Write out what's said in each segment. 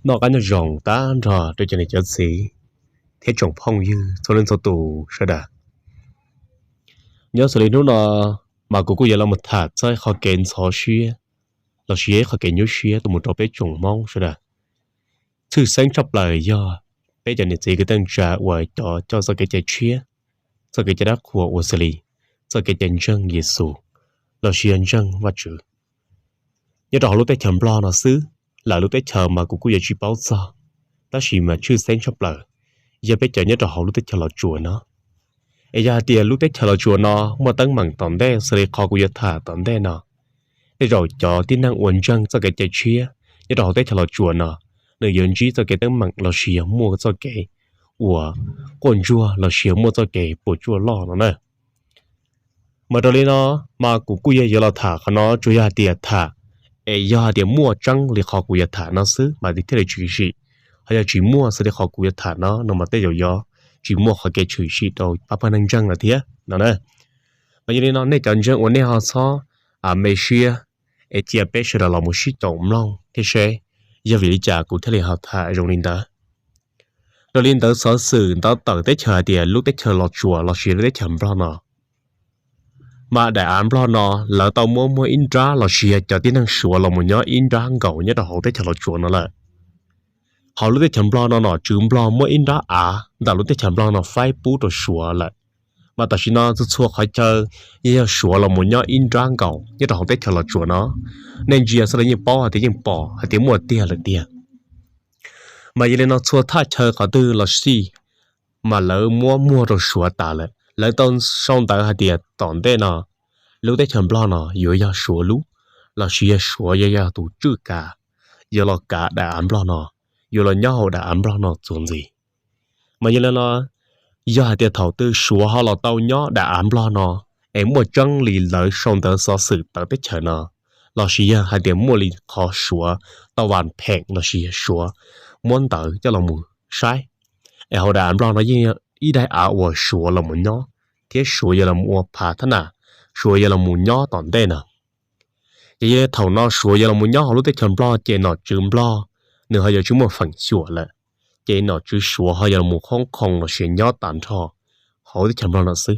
Noj qab nyob zoo tag nrho rau cov niam cov txiv thiab tsoom phooj ywg txhua leej txhua tus sawv daws. Nyob xws li hnub no mas kuv kuj yuav los mus tham txog ib qho kev ntxhov siab lossis yog ib qho kev nyuaj siab tuaj mus rau peb tsoom Hmoob sawv daws. Tshwj xeeb tshaj plaws yog peb cov niam txiv kwv tij neej tsa uas cov coj txoj kev cai tshiab, txoj kev cai dab qhuas ua xws li txoj kev cai ntseeg Yexus lossis yog ntseeg Vajtswv nyob rau hauv lub teb chaws Nplog no xwb. Lawv lub teb chaws mas kuv kuj yuav tsis paub txog, tab sis mas tshwj xeeb tshaj plaws yog peb cov nyob rau hauv lub teb chaws Los Tsuas no. Es yog hais tias lub teb chaws Los Tsuas no muaj teeb meem tom ntej xws li qhov kuv yuav tham tom ntej no, tej zaum cov tib neeg uas ntseeg txoj kev cai tshiab nyob rau hauv teb chaws Los Tsuas no, nws yuav ntsib txoj kev teeb meem lossis yog muaj txoj kev uas quaj ntsuag lossis yog muaj txoj kev puas tsuaj loj no na. Mas raws li no, mas kuv kuj yog yuav los tham qhov no tsuas yog hais tias tham, es yog hais tias muaj tseeb li qhov kuv yuav tham no xwb mas thiaj li tshwm sim. Ho yog tsis muaj xws li qhov kuv yuav tham no no mas tej zaum yuav tsis muaj qhov kev tshwm sim rau pab pawg neeg ntseeg lawm thiab no na. Mas yog li no nej cov ntseeg uas nej ho txhob me siab, es cia peb sawv daws los mus sib caum mloog thiab seb yog vim li cas kuv thiaj li ho tham zoo li ntawd. Raws li ntawv xov xwm ntawd tawm teb chaws hais tias lub teb chaws Los Tsuas lossis lub teb chaws Nplog no, mas daim av Nplog no lawv tau muab muag ib nrab lossis yog cov tib neeg Suav los mus nyob ib nrab nkaus nyob rau hauv teb chaws Los Tsuas no lawm. Hauv lub teb chaws Nplog no nom tswv Nplog muab ib nrab av ntawm lub teb chaws Nplog no faib pub rau Suav lawm. Mas tam sim no txhua txhua qhov chaw yeej yog Suav los mus nyob ib nrab nkaus nyob rau hauv teb chaws Los Tsuas no. Nej ntsia xwb los yeej paub hais tias yeej pom hais tias muaj tiag lawm tiag. Mas yog li no txhua thaj chaw qhov twg los xij, mas lawv muab muag rau Suav tas lawm. Lawv tau sau ntawv hais tias tom ntej no lub teb chaws Nplog no yuav yog Suav lub, lossis yog Suav yuav yog tus tswj kav, yuav los kav daim av Nplog no, yuav los nyob hauv daim av Nplog no txuas ntxiv. Mas yog li no, yog hais tias thaum twg Suav ho los tau nyob daim av Nplog no, es muaj tseeb li lawv sau ntawv xov xwm tawm teb chaws no, lossis yog hais tias muaj li qhov Suav tau vam pheem lossis yog Suav muab ntawv coj los mus saib, es hauv daim av Nplog no yeej yog ib daim av uas Suav los mus nyob, thiab Suav yuav los mus ua phav thab nam, Suav yuav los mus nyob tom ntej no. Ces yog thaum no Suav yuav los mus nyob hauv lub teb chaws Nplog ces nom tswv Nplog nws ho yuav tsis muaj feem xyuam lawm, ces nom tswv Suav ho yuav los mus khoob qhoo lossis nyob tag nrho hauv teb chaws Nplog no xwb.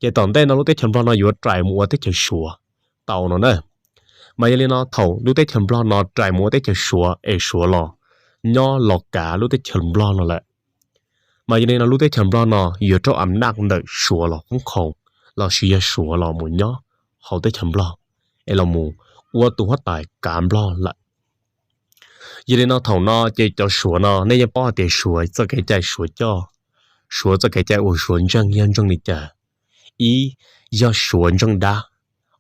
Ces tom ntej no lub teb chaws Nplog no yuav rais mus ua teb chaws Suav tau no na. Mas yog li no thaum lub teb chaws Nplog no rais mus ua teb chaws Suav es Suav los nyob los kav lub teb chaws Nplog no lawm, mas yog li no lub teb chaws Nplog no yuav raug am naj ntawm Suav los khoob qhoo, lossis yog Suav los mus nyob hauv teb chaws Nplog, es los mus ua tus huab tais kav Nplog lawm. Yog li no thaum no ces cov Suav no nej yeej paub hais tias Suav txoj kev cai Suav coj, Suav txoj kev cai uas Suav ntseeg yog ntseeg li cas. Ib, yog Suav ntseeg dab.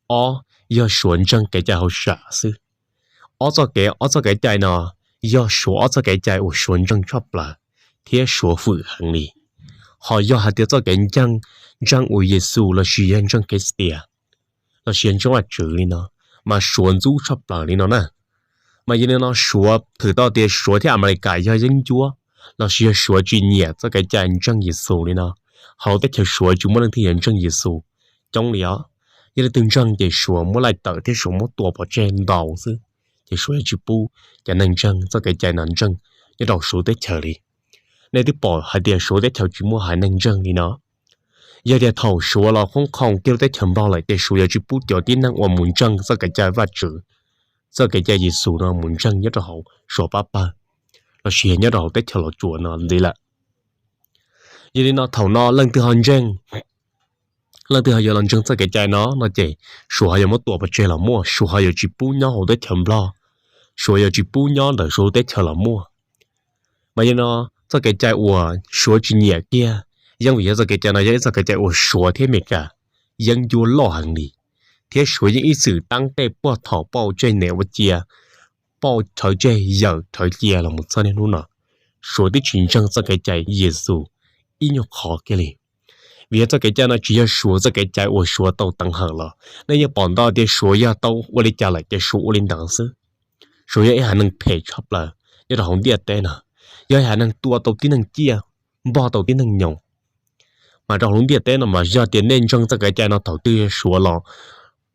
Ob, yog Suav ntseeg kev cai hauj sam xwb. Ob txoj kev, ob txoj kev cai no yog Suav ob txoj kev cai uas Suav ntseeg tshaj plaws thiab Suav fwm heev li. Ho yog hais tias txoj kev ntseeg, ntseeg uas Yexus lossis yog ntseeg Kristias lossis yog ntseeg Vajtswv li no, mas Suav ntxub tshaj plaws li no na. Mas yog li no Suav thwm tau tias Suav thiab Amelikas yog yeeb ncuab, lossis yog Suav tsis nyiam txoj kev cai ntseeg Yexus li no, hauv teb chaws Suav tsis muaj leej twg yuav ntseeg Yexus coob li os. Yog leej twg ntseeg ces Suav muab laij tawm thiab Suav muab tua pov tseg ntau xwb, ces Suav yuav tsis pub cov neeg ntseeg txoj kev cai no ntseeg nyob rau Suav teb chaws li. Nej twb pom hais tias Suav teb chaws tsis muaj haiv neeg ntseeg li no. Yog tias thaum Suav los khoob qhoo kiag lub teb chaws Nplog lawm ces Suav yuav tsis pub cov tib neeg uas mus ntseeg txoj kev cai Vajtswv, txoj kev cai Yexus no mus ntseeg nyob rau hauv Suav pab pawg lossis nyob rau hauv teb chaws Los Tsuas no ntxiv lawm. Yog li no thaum no leej twg ho ntseeg, leej twg ho yuav los ntseeg txoj kev cai no no ces Suav ho yuav muab tua pov tseg los muaj, Suav ho yuav tsis pub nyob hauv teb chaws Nplog, Suav yuav tsis pub nyob ntawm Suav teb chaws los muaj. Mas yog no txoj kev cai uas Suav tsis nyiam kiag, yeej vim yog txoj kev cai no yog ib txoj kev cai uas Suav thiab Amelikas yeeb ncuab loj heev li, thiab Suav yeej ib txwm taab tej puag thaum pauj tseg niam ua cia, pauj rhawv tseg yawm rhawv cia los mus txog niaj hnub no. Suav twb tsis ntseeg txoj kev cai Yexus ib nyuag qhov kiag li. Vim yog txoj kev cai no tsis yog Suav txoj kev cai uas Suav tau teev hawm los nej yeej pom ntau tias Suav yog tau ua li cas lawm ces Suav ua li ntawd xwb. Suav yog ib haiv neeg phem tshaj plaws nyob rau hauv ntiaj teb no, yog ib haiv neeg tua tau tib neeg ciaj, npog tau tib neeg nyoos. Mas rau hauv lub ntiaj teb no mas yog tias nej ntseeg txoj kev cai no thaum twg yog Suav los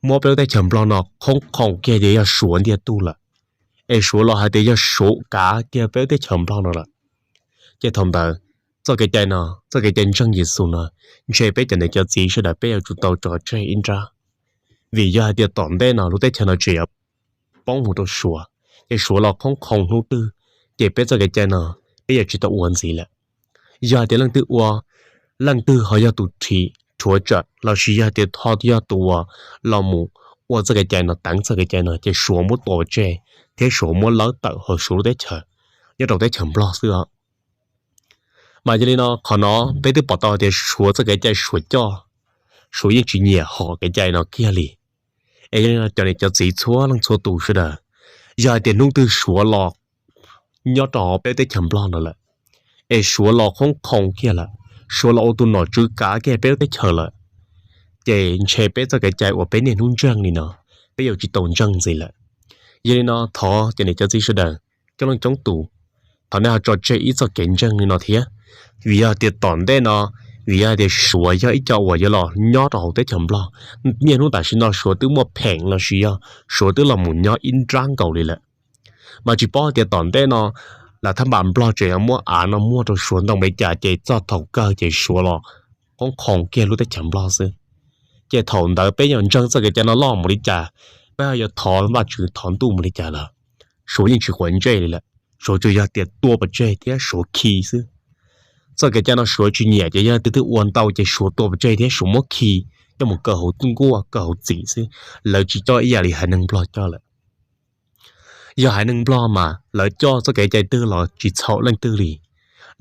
muab peb lub teb chaws Nplog no khoob qhoo kiag ces yog Suav ntiag tug lawm. es suav los hais tias yog suav kav kiag peb lub teb chaws Nplog no lawm. Ces thaum ntawd txoj kev cai no, txoj kev cai ntseeg Yexus no, ntshe peb cov niam cov txiv sawv daws peb yuav tsum tau tso tseg ib nrab. Vim yog hais tias tom ntej no lub teb chaws no tseem yuav poob mus rau suav, ces suav los qoob qhoo hnub twg, ces peb txoj kev cai no peb yuav tsis tau ua ntxiv lawm. Yog hais tias leej twg ua, leej twg ho yog tus rhim rhuav tsawm lossis yog tias ho yog tus uas los mus ua txoj kev cai no, teev txoj kev cai no, ces suav muab tua pov tseg thiab suav muab lawb tawm hauv suav lub teb chaws nyob rau teb chaws Nplog xwb os. Mas yog li no qhov no peb twb pom tau tias suav txoj kev cai suav coj, suav yeej tsis nyiam hom kev cai no kiag li. Es yog li no cov niam cov txiv txhua leej txhua tus sawv daws, yog hais tias hnub twg suav los nyob rau hauv peb teb chaws Nplog no lawm, es suav los qoob qhoo kiag lawm, suav los ua tus nom tswv kav kiag peb lub teb chaws lawm, ces ntshe peb txoj kev cai uas peb niaj hnub ntseeg li no, peb yuav tsis tau ntseeg ntxiv lawm. Yog li no thov cov niam cov txiv sawv daws, coob leej coob tus, thov nej ho tso tseg ib txoj kev ntseeg li no thiab. Vim yog tias tom ntej no, vim yog tias suav yog ib co uas yuav los nyob rau hauv teb chaws Nplog, niaj hnub tam sim no suav twb muaj pheem lossis yog suav twb los mus nyob ib nrab nkaus li lawm. Mas tsis paub hais tias tom ntej no lawv thab npam Nplog tseem yuav muab av no muag rau suav ntoo npaum li cas ces txog thaum kawg ces suav los qoob qhoo kiag lub teb chaws Nplog xwb. Ces thaum ntawd peb yuav ntseeg txoj kev cai no loj mus li cas, peb ho yuav thov Vajtswv thov ntuj mus li cas los suav yeej tsis quav ntsej li lawm, suav tsuas yog tias tua pov tseg thiab suav khi xwb. Txoj kev cai no suav tsis nyiam ces yog twg twg ua ntau ces suav tua pov tseg thiab suav muab khi coj mus kaw hauv nkuaj kaw hauv txim xwb, lawv tsis coj ib yam li haiv neeg Nplog coj lawm. Yog haiv neeg Nplog mas lawv coj txoj kev cai twg los tsis txhaum leej twg li.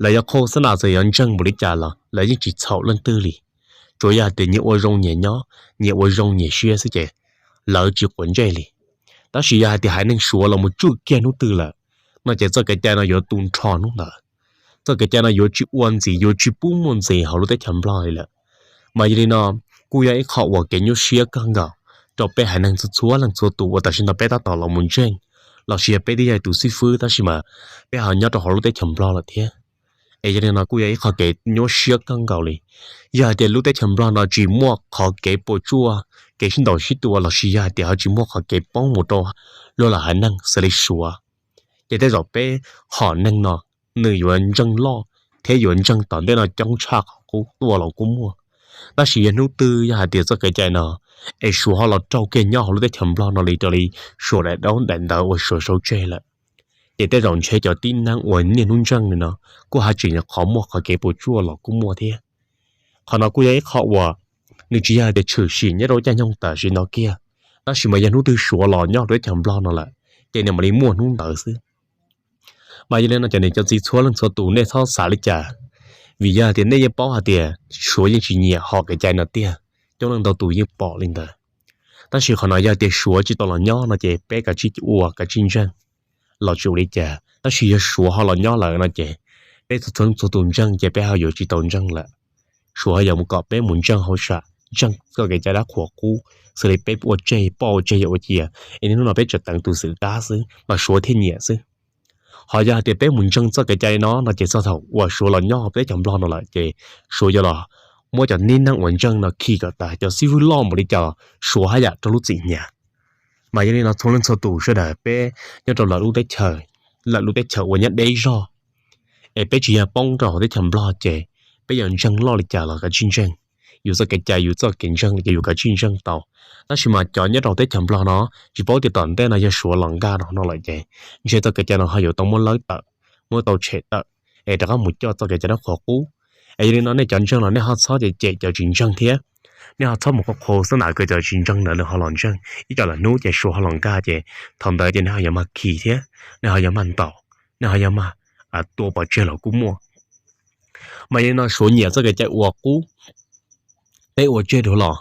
Lawv yuav qhau xab nas txawm yuav ntseeg npaum li cas los lawv yeej tsis txhaum leej twg li. Tsuas yog hais tias nyias ua zoo nyias nyob, nyias ua zoo nyias siab xwb ces lawv tsis quav ntsej li. Tab sis yog hais tias haiv neeg suav los mus tsuj kiag hnub twg lawm no ces txoj kev cai no yuav tu nrho hnub ntawd. Txoj kev cai no yuav tsis ua ntxiv, yuav tsis pub muaj ntxiv hauv lub teb chaws Nplog li lawm. Mas yog li no kuj yog ib qho uas kev nyuaj siab kawg nkaus rau peb haiv neeg txhua txhua leej txhua tus uas tam sim no peb tab tom los mus ntseeg, lossis yog peb twb yog tus xib fwb tab sis mas peb ho nyob rau hauv lub teb chaws Nplog lawm thiab. Es yog li no kuj yog ib qho kev nyuaj siab kawg nkaus li. Yog hais tias lub teb chaws Nplog no tsis muaj qhov kev puas tsuaj, kev sib ntaus sib tua lossis yog hais tias ho tsis muaj qhov kev poob mus rau luag lwm haiv neeg xws li suav, ces tej zaum peb hom neeg no nws yuav ntseeg loj thiab yuav ntseeg tom ntej no coob tshaj qhov qub tuaj los kuj muaj. Tab sis yog hnub twg yog hais tias txoj kev cai no es suav ho los raug kiag nyob hauv lub teb chaws Nplog no li raws li suav daim daub daim ntawv uas suav sau tseg lawm, ces tej zaum ntshe cov tib neeg uas niaj hnub ntseeg li no kuj haj tseem nyuam qhuav muaj qhov kev puas tsuaj los kuj muaj thiab. Qhov no kuj yog ib qho uas nws tsis yog hais tias tshwm sim nyob rau caij nyoog tam sim no kiag, tab sis mas yog hnub twg suav los nyob hauv lub teb chaws Nplog no lawm, ces nws mam li muaj hnub ntawd xwb. Mas yog li no cov niam cov txiv txhua leej txhua tus nej txhob xav li cas, vim yog hais tias nej yeej paub hais tias suav yeej tsis nyiam hom kev cai no tiag, coob leej ntau tus yeej pom li ntawd. Tab sis qhov no yog tias suav tsis tau los nyob no ces peb kav tsij ua kav tsij ntseeg los tsis ua li cas, tab sis yog suav ho los nyob lawm no ces peb txhua txhua leej txhua tus ntseeg ces peb ho yuav tsis tau ntseeg lawm. Suav ho yuav mus kom peb mus ntseeg hauj sam, ntseeg txoj kev cai dab qhuas qub xws li peb ua tseg poj ua tseg yawm ua cia, es niaj hnub no peb tseem teev tus xwm dab xwb mas suav thiaj nyiam xwb. Ho yog hais tias peb mus ntseeg txoj kev cai no no ces txog thaum uas suav los nyob hauv peb teb chaws Nplog no lawm ces suav yuav los muab cov tib neeg uas ntseeg no khi kom tas, cov xib fwb loj npaum li cas los suav haj yam raug lub txim hnyav. Mas yog li no txhua leej txhua tus sawv daws peb nyob rau lawv lub teb chaws, lawv lub teb chaws uas nyob deb zog, es peb tsis yog poob rau hauv teb chaws Nplog ces peb yuav ntseeg loj li cas los kav tsij ntseeg. Yus txoj kev cai yus txoj kev ntseeg li cas yus kav tsij ntseeg tau. Tab sis mas cov nyob rau hauv teb chaws Nplog no tsis paub tias tom ntej no yog suav los nkag rau no lawm ces ntshe txoj kev cai no ho yuav tau muab lawb tawm, muab tau tshem tawm, es rov qab mus coj txoj kev cai dab qhuas qub. Es yog li no nej cov ntseeg los nej ho txhob cem cem cov tsis ntseeg thiab. Nej ho txhob mus qhau qhau xab nam kom cov tsis ntseeg ntawd nws ho los ntseeg, ib tsam lwm hnub ces suav ho los nkag ces thaum ntawd ces nej ho yuav mag khi thiab, nej ho yuav mag ntaus, nej ho yuav mag tua pov tseg los kuj muaj. Mas yog li no suav nyiam txoj kev cai ua qub, peb ua tseg dua los,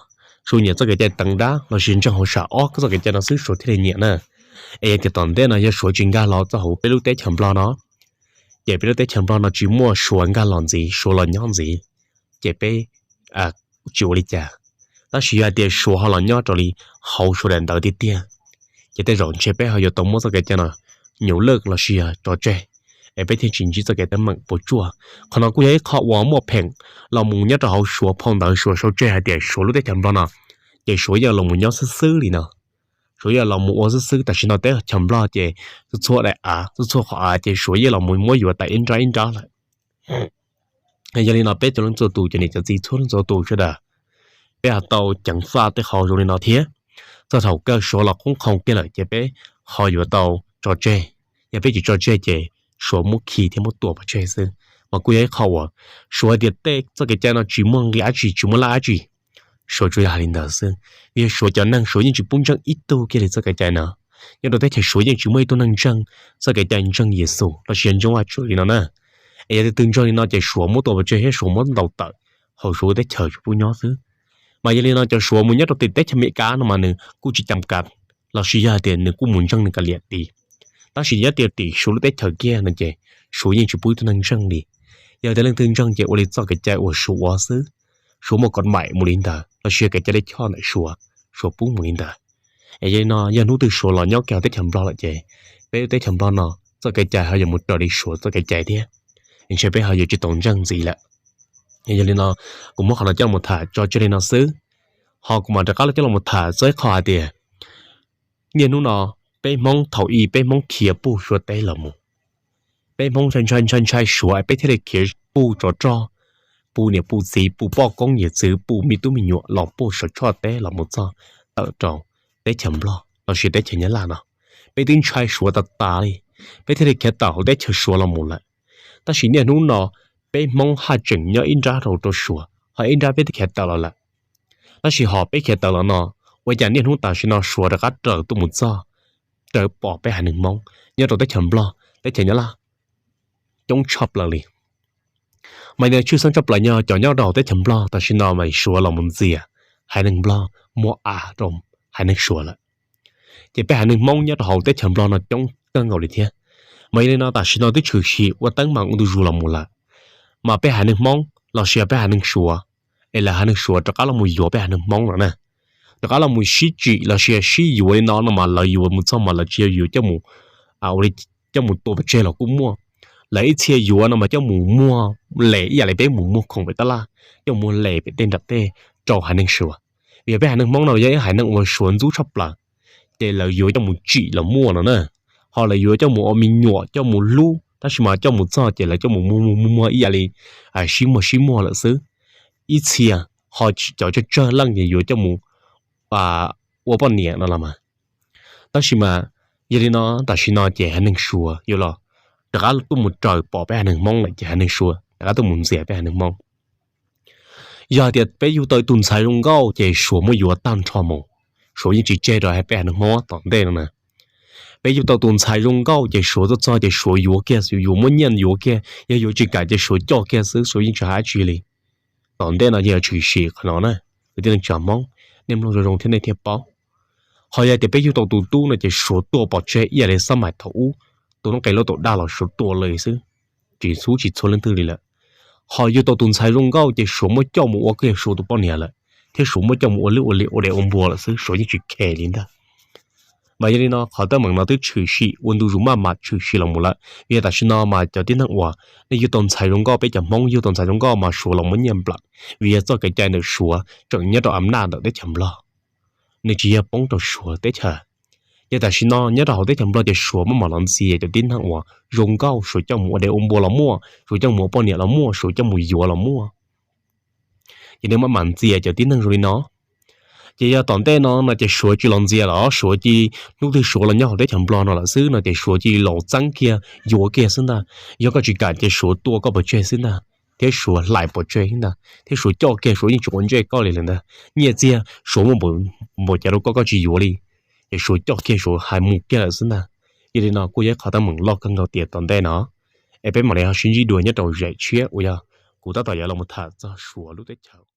suav nyiam txoj kev cai teev dab lossis ntseeg hauj sam ob txoj kev cai no xwb suav thiaj li nyiam na. Es yog tias tom ntej no yog suav tsis nkag los txog hauv peb lub teb chaws Nplog no, ces peb lub teb chaws Nplog no tsis muaj suav nkag los ntxiv, suav los nyob ntxiv, ces peb tsis ua li cas. Tab sis yog hais tias suav ho los nyob raws li hauv suav daim ntawv tiag tiag, ces tej zaum ntshe peb ho yuav tau muab txoj kev cai no nyuv lwj lossis yog tso tseg, es peb thiaj tsis ntsib txoj kev teeb meem puas tsuaj. Qhov no kuj yog ib qho uas muaj pheem los mus nyob rau hauv suav phau ntawv suav sau tseg hais tias suav lub teb chaws Nplog no ces suav yeej los mus nyob xwb xwb li no. Suav yeej los mus ua xwb xwb. Tam sim no teb chaws Nplog ces txhua txhua daim av, txhua txhua qhov av ces Suav yeej los mus muab yuav tas ib nrab ib nrab lawm. Yog li no peb cov leej txhua tus, cov niam cov txiv txhua leej txhua tus sawv daws, peb ho tau ceev faj tej qhov zoo li no thiab. Txog thaum kawg Suav los qoob qhoo kiag lawm ces peb ho yuav tau tso tseg. Yog peb tsis tso tseg ces Suav muab khi thiab muab tua pov tseg xwb. Mas kuj yog ib qho uas Suav hais tias tej txoj kev cai no tsis muaj nqis dab tsi, tsis muaj laj dab tsi. Suav tsuas yog hais li ntawd xwb, vim yog Suav cov neeg Suav yeej tsis pub ntseeg ib tug kiag li txoj kev cai no. Nyob rau teb chaws Suav yeej tsis muaj ib tug neeg ntseeg txoj kev cai ntseeg Yexus los sis yog ntseeg Vajtswv li no na. Es yog tus twg ntseeg li no ces Suav muab tua pov tseg thiab Suav muab ntaus tawm hauv Suav teb chaws tsis pub nyob xwb. Mas yog li no cov Suav mus nyob rau tim teb chaws Amelikas no mas nws kuj tsis cam kav, los sis yog hais tias nws kuj mus ntseeg nws kav liam tid. Tab sis nyob tias tim Suav lub teb chaws kiag no ces Suav yeej tsis pub ib tug neeg ntseeg li. Yog tias leej twg ntseeg ces ua li txoj kev cai uas Suav ua xwb. Suav muaj kom maim mus li ntawd los sis kev cai lij choj ntawm Suav, Suav pub mus li ntawd. Es yog li no yog hnub twg Suav los nyob kiag hauv teb chaws Nplog lawm ces peb lub teb chaws Nplog no txoj kev cai ho yuav mus raws li Suav txoj kev cai thiab, ntshe peb ho yuav tsis tau ntseeg ntxiv lawm. Yog li no kuv muab qhov no coj los tham tso tseg li no xwb. Ho kuv mam rov qab los coj los tham txog ib qho hais tias niaj hnub no peb Hmoob thaum ub peb Hmoob khiav puj Suav teb los mus, peb Hmoob ntshai ntshai ntshai ntshai Suav peb thiaj li khiav puj tsov rog, puj niam puj txiv, puj poj koob yawm txwv, puj me tub me nyuam los puj Suav tshoj teb los mus txog tawm rau teb chaws Nplog los sis teb chaws Nyab Laj no. Peb twb ntshai Suav tas tas li, peb thiaj li khiav tawm hauv teb chaws Suav los mus lawm. Tab sis niaj hnub no peb Hmoob haj tseem nyob ib nrab rau rau Suav, ho ib nrab peb twb khiav tawm los lawm. Tab sis ho peb khiav tawm los no, ua cas niaj hnub tam sim no Suav rov qab raws tuaj mus txog, raws pom peb haiv neeg Hmoob nyob rau teb chaws Nplog, teb chaws Nyab Laj coob tshaj plaws li. Mas yog tshwj xeeb tshaj plaws nyob cov nyob rau hauv teb chaws Nplog tam sim no mas Suav los mus ntxias haiv neeg Nplog muab av rau haiv neeg Suav lawm. Ces peb haiv neeg Hmoob nyob rau hauv teb chaws Nplog no coob kawg nkaus li thiab. Mas yog li no tam sim no twb tshwm sim ua teeb meem ua ntu zus los mus lawm, mas peb haiv neeg Hmoob los sis peb haiv neeg Suav, es lawv haiv neeg Suav rov qab los mus yuav peb haiv neeg Hmoob no na, rov qab los mus sib tsim los sis sib yuav li no no mas lawv yuav mus txog mas lawv tsis yog yuav coj mus, ua li coj mus tua pov tseg los kuj muaj. Lawv ib txhia yuav no mas coj mus muag les ib yam li peb mus muag khoom pem tab laj, coj mus muag les pem tej nram tej rau haiv neeg Suav. Vim yog peb haiv neeg Hmoob no yog ib haiv neeg uas Suav ntxub tshaj plaws, ces lawv yuav coj mus tsim los muaj no na. Ho lawv yuav coj mus ua me nyuam coj mus hlub, tab sis mas coj mus txog ces lawv coj mus muag muag muag ib yam li sib muag sib muag lawm xwb. Ib txhia ho cov tsawg tsawg leej ces yuav coj mus ua poj niam no los mas. Tab sis mas yog li no tam sim no ces haiv neeg Suav yuav los rov qab tuaj mus raws pom peb haiv neeg Hmoob lawm ces haiv neeg Suav rov qab tuaj mus ntxias peb haiv neeg Hmoob. Yog hais tias peb yug tau tus ntxhais zoo nkauj ces Suav muab yuav tag nrho mus, Suav yeej tsis tseg rau peb haiv neeg Hmoob tom ntej no na. Peb yug tau tus ntxhais zoo nkauj ces Suav tuaj txog ces Suav yuav kiag, yuav muab nyiaj yuav kiag, yog yuav tsis kam ces Suav coj kiag xwb, Suav yeej tsis hais dab tsi li. Tom ntej no yeej yuav tshwm sim qhov no na, kwv tij neej tsa Hmoob, nej mloog zoo zoo thiab nej thiaj paub. Ho yog tias peb yug tau tus tub no ces Suav tua pov tseg ib yam li xab mais thaum ub, tus noob qes lub taum daj los Suav tua li xwb, tsis hlub tsis txhua leej twg li lawm. Ho yug tau tus ntxhais zoo nkauj ces Suav muab coj mus ua kiag Suav tus poj niam lawm, thiab Suav muab coj mus ua lwj ua liam ua dev ua npua lawm xwb, Suav yeej tsis khe li ntag. Mas yog li no qhov teeb meem no twb tshwm sim ua ntu zus maj mam tshwm sim los mus lawm, vim yog tam sim no mas cov tib neeg uas nej yug tau ntxhais zoo nkauj, peb cov Hmoob yug tau ntxhais zoo nkauj mas Suav los muab nyiaj nplawm, vim yog txoj kev cai ntawm Suav tseem nyob rau a naj ntawm teb chaws Nplog, nws tsis yog poob rau Suav teb chaws. Ces tam sim no nyob rau hauv teb chaws Nplog ces Suav maj mam los ntxias cov tib neeg uas zoo nkauj, Suav coj mus ua dev ua npua los muaj, Suav coj mus ua poj niam los muaj, Suav coj mus yuav los muaj. Ces nws maj mam ntxias cov tib neeg zoo li no. Ces yog tom ntej no no ces Suav tsis los ntxias los Suav cia li, hnub twg Suav los nyob hauv teb chaws Nplog no lawm xwb no ces Suav cia li los txeeb kiag yuav kiag xwb ntag. Yog koj tsis kam ces Suav tua koj pov tseg xwb ntag, thiab Suav hlais pov tseg xwb ntag, thiab Suav coj kiag, Suav yeej tsis quav ntsej koj li lawm ntag. Nyiaj txiag Suav muaj npaum cas rau koj koj tsis yuav li, ces Suav coj kiag Suav hais mus kiag lawm xwb ntag. Yog li no kuj yog ib qhov teeb meem loj kawg nkaus tias tom ntej no, es peb mam li ho sib ntsib dua nyob rau zem tshiab uas yog kuv tab tom yuav los tham txog Suav lub teb chaws.